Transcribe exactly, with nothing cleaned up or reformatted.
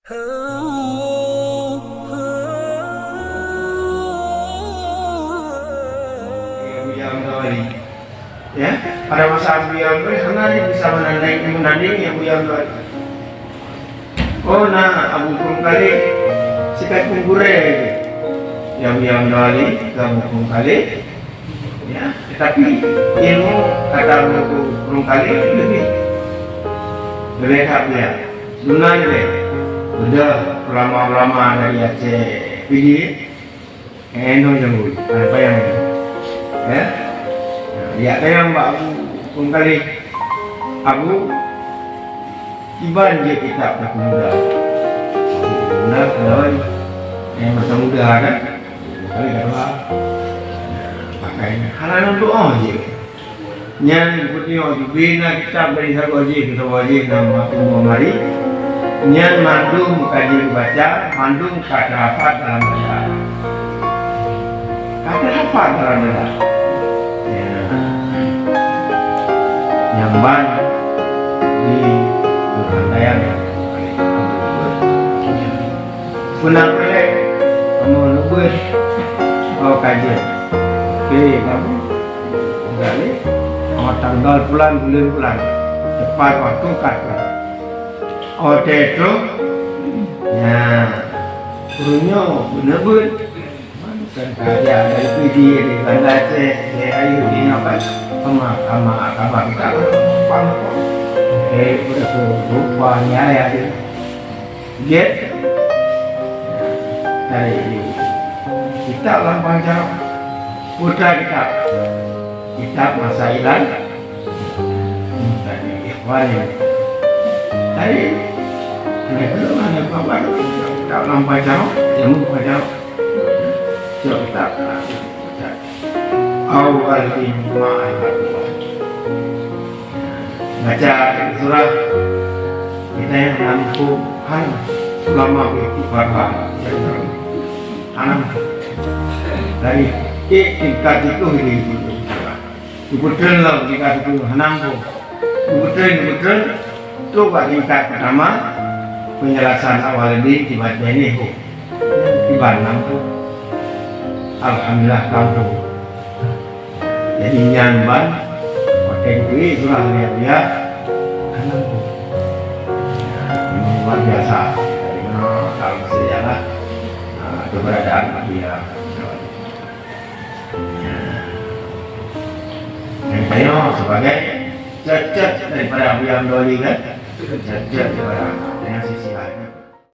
Ya, pada masa Abu Yam Dawali, hana lé bisa meunanding, meunanding ya Abu Yam Dawali. Oh, na Abu Krum Khalid, sikat pun gurée. Ya, Abu Yam Dawali, ke Abu Krum Khalid. Ya, tetapi ilmu kata Abu Krum Khalid lebih, lebih khabiar. Dunia ni, udah ulama-ulama dari Aceh Pidie, eh, no janggut, ada bayang ni. Ya, ya, tayang bak Abu Krum Khalid. Abu, kiban je kitab dak muda. Muda, kalau, eh, masa muda kan? Kali dah dua. Pakai ni. Hana doa je. Nyan geutanyoe jubina kitab dari saboh jih keu saboh jih, nama Abu Mari. Nyan mandum ka jibaca, mandum ka teurafat dalam dada. Ka teurafat dalam dada. Ya. Nyang ban di Peukantaian. Peunah peulek kamoe leubeh, oh, kajian. Oke, kamu. Jadi, oh, tanggal pulan, bulan pulan. Tepat waktu kat pulan. Oh, teh tu. Ya. Turunnya bener-bener. Kan kerja dari P D di Banda Aceh, di Ayu di apa? Kama, kama, kama kita pang. Eh, udah tu rupanya ya dia. Dia dari kitab lampang cara putra kitab. Kitab masa ilan. Tadi ikhwan ini. Tadi, mereka mana kabar? Kitab lampang cara, ilmu pajar. Cok kitab. Awal ini ma'rifat. Baca surah kita yang mampu hal ulama itu barba. Anam dari tingkat itu ini. Kebetulan lah tingkat itu hanam tu. Kebetulan, kebetulan tu bak tingkat pertama penjelasan awal ini tiba ini tu. Tiba enam tu. Alhamdulillah enam tu. Jadi nyan ban pakai duit surah dia dia. Ini luar biasa. Jadi mana dalam sejarah, ah, keberadaan dia. Yang saya sebagai cecet daripada Abu Yam Doli kan? Cecet daripada yang si